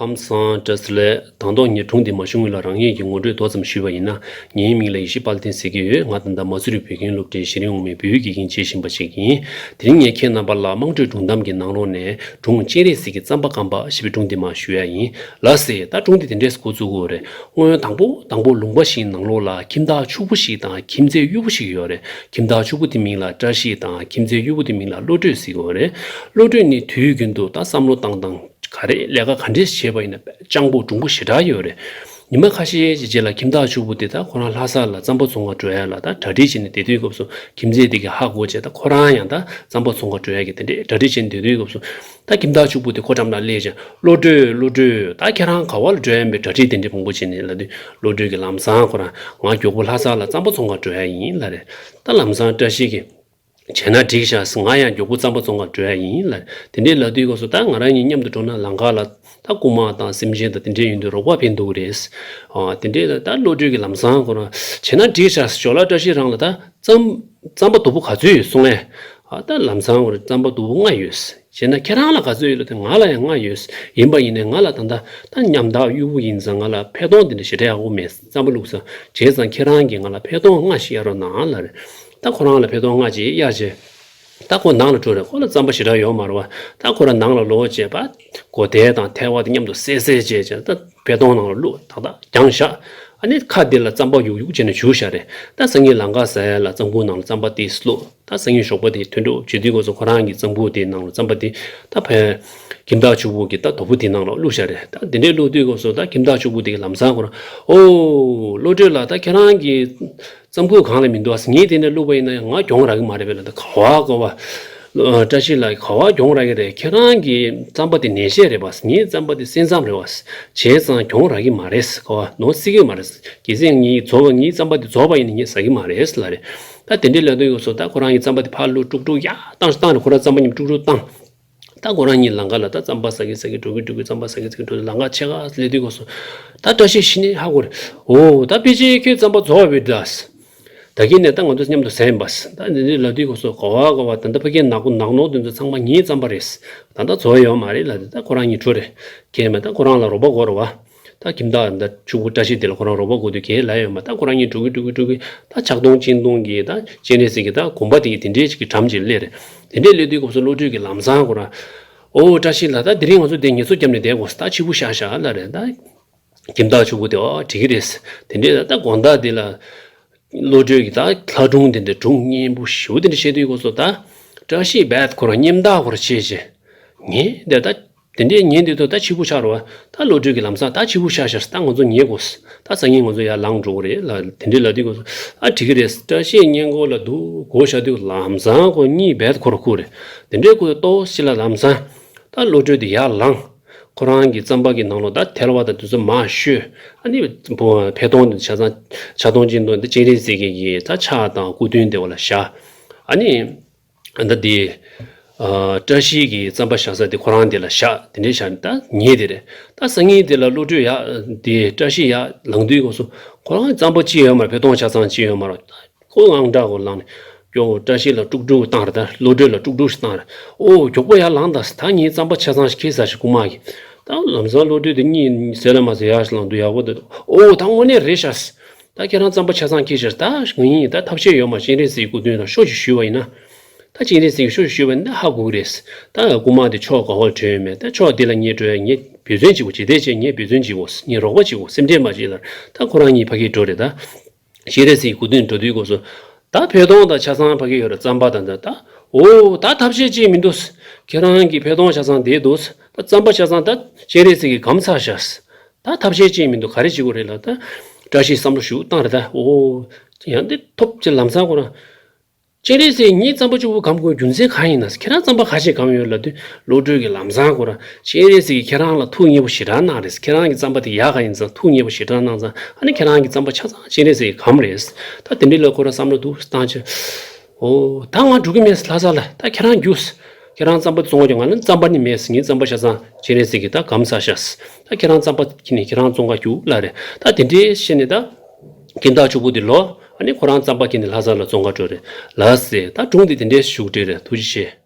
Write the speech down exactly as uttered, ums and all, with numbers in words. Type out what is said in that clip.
ཁམས་བཟང་བཀྲ་ཤིས་བདེ་ལེགས། དང་ཐོག་ངས་སྒྲུང་འདི་མ་ཞུ་སྔོན་ལ་རང་ཉིད་ཀྱི་ངོ་སྤྲོད་མདོ་ཙམ་ཞུས་པ་ཡིན་ན། ངའི་མིང་ལ་ཡེ་ཤེས་དཔལ་ལྡན་ཟེར་གྱི་ཡོད། ང་ད་ལྟ་མ་སུ་རི་བོད་ཁྱིམ་སློབ་གྲྭའི་གཞི་རིམ་འོག་མའི་བོད་ཡིག་དགེ་རྒན་བྱས་བཞིན་པ་ཞིག་ཡིན། དེ་རིང་ངས་ཁྱེད་རྣམ་པ་ལ་དམངས་ཁྲོད་སྒྲུང་གཏམ་གྱི་ནང་ལོགས་ནས་སྒྲུང་སྤྱན་རས་གཟིགས་ཀྱི་རྩམ་པ་སྐམ་པ་ཞེས་པའི་སྒྲུང་འདི་མར་ཞུ་ཡ་ཡིན། ལགས་སེ། ད་སྒྲུང་འདི་དེ་འདྲས་འགོ་བཙུགས་དགོས་རེད། སྔོན་དང་པོ་དང་པོ་ལུང་པ་ཞིག་ནང་ལོགས་ལ་ཁྱིམ་བདག་ཕྱུག་པོ་ཞིག་དང་ཁྱིམ་མཚེས་གཡོག་པོ་ཞིག་ཡོད་རེད། ཁྱིམ་བདག་ཕྱུག་པོ་དེ་མིང་ལ་བཀྲ་ཤིས་དང་ཁྱིམ་མཚེས་གཡོག་པོ་དེ་མིང་ལ་བློ་གྲོས་ཟེར་གྱི་ཡོད་རེད། བློ་གྲོས་ནི་དུས་རྒྱུན་དུ་ད་བསམ་བློ་བཏང་སྟངས། ག་རེ་ལས་ཀ་ག་འདྲས་བྱས་པ་ཡིན་ན་སྤྱང་པོ་སྒྲུང་པོ་ཞེ་དྲག་ཡོད་རེད། ཉི་མ་ཁ་ཤས་ཀྱི་རྗེས་ལ་ཁྱིམ་བདག་ཕྱུག་པོ་དེ་ད་ཁོ་རང་ལྷ་ས་ལ་རྩམ་པ་བཙོང་ག་འགྲོ་ཡ་ལ་ད་གྲ་སྒྲིག་བྱས་ནས་བསྡད་དུས་སྐབས་སུ་ཁྱིམ་མཚེས་དེ་གིས་ཧ་གོ་བྱས། ད་ཁོ་རང་ཡང་ད་རྩམ་པ་བཙོང་ག་འགྲོ་ཡ་གི་དེ་འདྲས་གྲ་སྒྲིག་བྱས་ནས་བསྡད་དུས་སྐབས་སུ། ད་ཁྱིམ་བདག་ཕྱུག་པོ་དེ་ཁོ་འགྲམ་ལ་སླེབས་བྱས། བློ་གྲོས། བློ་གྲོས། ད་ཁྱེད་རང་ག་བ་ལ་འགྲོ་ཡ་མེད། གྲ་སྒྲིག་དེ་འདྲས་མང་པོ་བྱས་ནས་ལབ་དུས། བློ་གྲོས་ཀྱིས་ལམ་སང་ཁོ་རང་ང་མགྱོགས་པོ་ལྷ་ས་ལ་རྩམ་པ་བཙོང་ག་འགྲོ་ཡ་ཡིན་ལབ་རེད། ད་ལམ་སང་བཀྲ་ཤིས་ཀྱིས། བྱས་ན་འགྲིག་ཤག་ང་ཡང་མགྱོགས་པོ་རྩམ་པ་བཙོང་ག་འགྲོ་ཡ་ཡིན་ལབ། དེ་འདྲས་ལབ་དུས་སྐབས་སུ་ད་ང་རང་གཉིས་མཉམ་དུ་འགྲོ་ན་ལམ་ཁ་ལ་ད་རྐུན་མ་དང་སེམས་ཅན་དང་དེ་འདྲས་ཡོང་དུས་རོགས་པ་ཕན་ཐོགས་རེད། ཨ། དེ་འདྲས་ལ་ད་བློ་གྲོས་ཀྱིས་ལམ་སང་ཁོ་རང་བྱས་ན་འགྲིག་ཤག་ཞོར་ལ་བཀྲ་ཤིས་རང་ལ་ད་རྩམ་རྩམ་པ་དོ་པོ་ག་ཚོད་ཡོད་གསུང་ཨེ། ཨ། ད་ལམ་སང་ཁོ་རང་རྩམ་པ་དོ་པོ་ལྔ་ཡོད། བྱས་ན་ཁྱེད་རང་ལ་ག་ཚོད་ཡོད་ལབ་དུས་ང་ལ་ཡང་ལྔ་ཡོད། ཡིན་པ་ཡིན་ནའི་ང་ལ་ད་ལྟ་ད་ཉམ་ཐག་གཡོག་པོ་ཡིན་ཙང་ང་ལ་ཕན་ཐོགས་དེ་འདྲ་ཞེ་དྲག་ཡག་པོ་མེད། རྩམ་པ་བླུགས་ས། བྱས་ཙང་ཁྱེད་རང་གིས་ང་ལ་ཕན་ཐོགས་ལྔ་ཞིག་གཡར་རོགས་གནང་ལབ་རེད། ད་ཁོ་རང་ལ་ཕན་ཐོགས་ལྔ་ཅིག་གཡར་བྱས། ད་ཁོ་ནང་ལ་འགྲོ་རེད། ཁོ་ལ་རྩམ་པ་ཞེ་དྲག་ཡོད་མ་རེད་བ། ད་ཁོ་རང་ནང་ལ་ལོག་བྱས་པ། གོ་དེ་དང་ཐལ་བ་དེ་མཉམ་དུ་བསྲེས་བསྲེས་བྱས་བྱས། ད་ཕད་ཏོང་ནང་ལ་བླུགས། ཏག་ཏག་བརྒྱངས་བཞག་ཨ་ནི་ཁ་དེ་ལ་རྩམ་པ་ཡུག་ཡུག་བྱས་ནས་བཞུ་བཞག་རེད། ད་སང་ཉིན་ལམ་ཁ་ཟ་ཡ་ལ་རྩམ་ཁུང་ནང་ལ་རྩམ་པ་དེ་བླུགས། ད་སང་ཉིན་ཞོགས་པ་དེ་ཐོན་འགྲོ་བྱེད་དུས་སྐབས་སུ་ཁོ་རང་གི་རྩམ་ཁུང་དེའི་ནང་ལ་རྩམ་པ་དེ་ད་ཕན། ཁྱིམ་བདག་ཕྱུག་པོ་གི་ད་དོ་པོ་དེའི་ནང་ལ་བླུགས་བཞག་རེད། ད་དེ་འདྲས་བླུགས་དུས་སྐབས་སུ་ད་ཁྱིམ་བདག་ཕྱུག་པོ་དེ་གི་ལམ་སང་ཁོ་རང་། ཨོ། བློ་གྲོས་ལགས། ད་ཁྱེད་རང་གི་རྩམ་ཁུང་གང་ལ་མི་འདུག་ཨ། ངས་དེ་ནས་བླུགས་པ་ཡིན་ན་ཡང་ང་གྱོང་རག་གི་མ་རེད་པས་ལ། ད་ག་བ་ག་བ། བཀྲ་ཤིས་ལགས། ག་བ་གྱོང་རག་གི་རེད། ཁྱེད་རང་གི་རྩམ་པ་དེ་ནད་བཤད་རེད་པ། ངའི་རྩམ་པ་དེ་སེམས་ཙམ་རེད་པ། བྱས་ཙང་གྱོང་རག་གི་མ་རེད། ག་བ་ནོར་སྲིད་ཀྱི་མ་རེད། གལ་སྲིད་ངའི་རྫོགས་པ། ངའི་རྩམ་པ་དེ་རྫོགས་པ་ཡིན་ན་ངས་ཟ་གི་མ་རེད་ལབ་རེད། ད་དེ་འདྲས་ལབ་དུས་སྐབས་སུ་ད་ཁོ་རང་གི་རྩམ་པ་དེ་ཕར་བླུགས། དཀྲུག་དཀྲུག་ཡར་བཏང་བཏང་རེད། ཁོ་རང་རྩམ་པ་གཉིས་དཀྲུག་དཀྲུག་བཏང་། ད་ཁོ་རང་གཉིས་ལམ་ཁ་ལ་ད་རྩམ་པ་ཟ་གི་ཟ་གི་འགྲོ་གི་འགྲོ་གི། རྩམ་པ་ཟ་གི་ཟ་གི་འགྲོ་གི། ལམ་ཁ་ཕྱེད་ཀ་སླེབས་དུས་སྐབས་སུ། ད་བཀྲ་ཤིས་གཞི་ནས་ཧ་གོ་རེད། ཨོ། ད་ཕལ་ཆེར་ཁྱོད་རྩམ་པ་རྫོགས་པ་རེད་ད། ད་གིན་ནས་ད་ང་ཚོ་མཉམ་དུ་ཟ་ཡིན་པ། ད་འདི་འདྲས་ལབ་དུས་སྐབས་སུ་ག་བ་ག་བ། ད་ལྟ་ཕ་གིའི་ནག་པོ་ནག་ནོག་དེ་ཚོ་ཚང་མ་ངའི་རྩམ་པ་རེད། ད་ལྟ་རྫོགས་ཡོད་མ་རེད་ལབ་དུས། ད་ཁོ་རང་གཉིས་འགྲོ་རེད། ཁྱད་མེད། ད་ཁོ་རང་ལ་རོགས་པ་དགོས་རེད་བ། ད་ཁྱིམ་བདག་ད་ཕྱུག་པོ་བཀྲ་ཤིས་དེ་ལ་ཁོ་རང་རོགས་པ་དགོས་དུས་གང་ལབ་ཡོད་མ། ད་ཁོ་རང་གཉིས་འགྲོ་གི་འགྲོ་གི་འགྲོ་གི། ད་ཆག་སྟོང་གཅིན་སྟོང་གི་ད་སྤྱན་རས་གཟིགས་ཀྱི་ད་དགོན་པ་དེ་གི་དེ་འདྲས་ཅིག་གི་འགྲམ་ཅིག་སླེབས་རེད། དེ་འདྲས་སླེབས་དུས་སྐབས་སུ་བློ་གྲོས་ཀྱིས་ལམ་སང་ཁོ་རང་། ཨོ། བཀྲ་ཤིས་ལགས། ད་དེ་རིང་ང་ཚོ་དེ་ངལ་གསོ་བརྒྱབ་ནས་བསྡད་དགོས། ད་ཕྱི་པོ་ཤག་ཤག་ལབ་རེད། ད་ཁྱིམ་བདག་ཕྱུག་པོ་དེ། ཨོ། འགྲིག་གི་རེད། དེ་འདྲས་ད་དགོང་དག་དེ་ལ། བློ་གྲོས་ཀྱིས་ད་ལྷ་སྒྲུང་དེ་འདྲ་སྒྲུང་སྙན་པོ་ཞེ་པོ་དེ་འདྲ་བཤད་དུས་སྐབས་སུ། ད་བཀྲ་ཤིས་རྦད་ཁོ་རང་སྙེམས་ཐག་ཁོ་རང་བྱས་བྱས། ངས་འདི་ད་དེ་འདྲས་ཉན་དུས་ད་ད་ཕྱི་པོ་ཆགས་རེད་བ། ད་བློ་གྲོས་ཀྱིས་ལམ་སང་ད་ཕྱི་པོ་ཤག་ཤག་ད་ང་ཚོ་ཉལ་དགོས། ད་སང་ཉིན་ང་ཚོ་ཡར་ལངས་འགྲོ་གི་རེད་ལབ། དེ་འདྲས་ལབ་དུས་སྐབས་སུ། ཨ། འགྲིག་གི་རེད། བཀྲ་ཤིས་སྔས་མགོ་ལ་འདུག་སྒོ་བཞག་དུས་ལམ་སང་ཁོ་གཉིད་རྦད་ཁོ་རང་ཁུག་རེད། དེ་འདྲས་ཁོ་ཏོག་ཙམ་ལ་ལམ་སང་ད་བློ་གྲོས་དེ་ཡར་ལངས། ཁོ་རང་གི་རྩམ་པ་གི་ནང་ལོགས་ད་ཐལ་བ་དང་དེ་ཚོ་མར་བཤོས། ཨ་ནི་ཕད་ཏོང་དེ་ཆ་ཚང་། ཆག་སྟོང་གཅིན་སྟོང་དེ་སྤྱན་རས་གཟིགས་ཀྱི་ད་ཕྱག་དང་སྐུ་མདུན་དེ་བ་ལ་བཞག་ཨ་ནི་ད་དེ། ཨ། བཀྲ་ཤིས་ཀྱི་རྩམ་པ་བཞག་ས་དེ་ཁོ་རང་དེ་ལ་བཞག་དེ་འདྲས་བཞག་ནས་ད་ཉལ་དེ་རེད། ད་སང་ཉིན་དེ་ལ་བློ་གྲོས་ཡར། དེ་བཀྲ་ཤིས་ཡར་ལངས་དུས་སྐབས་སུ་ཁོ་རང་རྩམ་པ་ཅི་ཡོད་མ་རེད། ཕད་ཏོང་ཆ་ཚང་ཅི་ཡོད་མ་རེད། ཁོ་ངང་དྲག་གོ་ལངས་ནས། སྐྱོ་བོ་བཀྲ་ཤིས་ལ་དཀྲུག་དཀྲུག་བཏང་རེད། ད་བློ་གྲོས་ལ་དཀྲུག་དཀྲུག་བཏང་རེད། ཨོ། མགྱོགས་པོ་ཡར་ལངས་དང་། ད་ངའི་རྩམ་པ་ཆ་ཚང་ཞིག་ཁྱེར་ཟ་ཞིག་རྐུན་མ་གིས། ད་ལམ་སང་བློ་གྲོས་དེ་གཉིད་སད་ལ་མ་སད་ཡར་ཞིག་ལངས་དུས་ཡག་པོ་འདུག་ཨོ། ད་དངོས་གནས་རེད་ཤག་ད་ཁྱེད་རང་རྩམ་པ་ཆ་ཚང་ཁྱེར་ཤག་ད་ང་གཉིས་ད་ཐབས་ཤེས་ཡོད་མ། སྤྱན་རས་གཟིགས་སྐུ་མདུན་ལ་ཤོག་ཅིག་ཞུས་པ་ཡིན་ན། ད་སྤྱན་རས་གཟིགས་ཀྱི་ཤོག་ཅིག་ཞུས་པ་ཡིན་ན་ཧ་གོ་གི་རེད། ད་རྐུན་མ་དེ་ཕྱོགས་ག་བར་བྲོས་ཡོད་མེད། ད་ཕྱོགས་དེ་ལ་ངས་བྲོས་ཡ། ངས་འབད་བརྩོན་བྱེད་དགོས། ཇི་ལྟར་བྱས་ངས་འབད་བརྩོན་བྱེད་དགོས། ངས་རོགས་པ་བྱེད་དགོས། སེམས་ཁྲལ་མ་བྱེད་ལབ། ད་ཁོ་རང་གཉིས་ཕ་གིར་འགྲོ་རེད་ད། སྤྱན་རས་གཟིགས་སྐུ་མདུན་འགྲོ་དུས་སྐབས་སུ། ད་ཕད་ཏོང་དང་ཆ་ཚང་ཕ་གི་ཡོད་རེད། རྩམ་པ་དང་ད་ད། ཨོ། ད་ཐབས་ཤེས་ཅིག་མི་འདུག་ཁྱེད་རང་གི་ཕད་ཏོང་ཆ་ཚང་བསྡད་འདུག་ད་རྩམ་པ་ཆ་ཚང་ད་སྤྱན་རས་གཟིགས་ཀྱིས་སྐམ་ཚར་ཤག་ད་ཐབས་ཤེས་ཅིག་མི་འདུག་ག་རེ་བྱེད་དགོས་རེད་ལབ། ད་བཀྲ་ཤིས་བསམ་བློ་ཞིག་བཏང་རེད་ད། ཨོ། ཡང་འདི་ཐོབ་ཅེས་ལམ་སང་ཁོ་རང་། སྤྱན་རས་གཟིགས་ངས་རྩམ་པ་གཅིག་པོ་སྐམ་དགོས་རྒྱུ་མཚན་གང་ཡིན་ན། ཁྱེད་རང་རྩམ་པ་ག་ཚོད་སྐམ་ཡོད་ལབ་དུས། བློ་གྲོས་ཀྱིས་ལམ་སང་ཁོ་རང་། སྤྱན་རས་གཟིགས་ཀྱིས་ཁྱེད་རང་ལ་ཐུགས་མཉེས་པོ་ཞེ་དྲག་གནང་རེད། ཁྱེད་རང་གི་རྩམ་པ་དེ་ཡག་ག་ཡིན་ཙང་ཐུགས་མཉེས་པོ་ཞེ་དྲག་གནང་ཙང་། ཨ་ནི་ཁྱེད་རང་གི་རྩམ་པ་ཆ་ཚང་སྤྱན་རས་གཟིགས་ཀྱིས་སྐམ་རེད། ད་དེ་འདྲ་ལ་ཁོ་རང་བསམ་བློ་འདུག་བཏང་བྱས། ཨོ། ད་ང་འགྲོ་གི་མེད་ལྷ་ས་ལ། ད་ཁྱེད་རང་རྒྱུགས། ཁྱེད་རང་རྩམ་པ་བཙོང་ག་རྒྱུགས། ང་ལ་རྩམ་པ་ནི་མེད། ངའི་རྩམ་པ་ཆ་ཚང་སྤྱན་རས་གཟིགས་ཀྱིས་ད་སྐམ་ཚར་ཤག་ད་ཁྱེད་རང་རྩམ་པ་ཁྱེར་ནས་ཁྱེད་རང་བཙོང་ག་རྒྱུགས་ལབ་རེད། ད་དེ་འདྲའི་བཤད་ནས་ད། ཁྱིམ་བདག་ཕྱུག་པོ་དེ་ལོག་ཨ་ནི་ཁོ་རང་རྩམ་པ་ཁྱེར་ནས་ལྷ་ས་ལ་བཙོང་ག་འགྲོ་རེད། ལགས་སེ། ད་སྒྲུང་འདི་དེ་འདྲའི་ཞུ་གི་རེད། ཐུགས་རྗེ་ཆེ།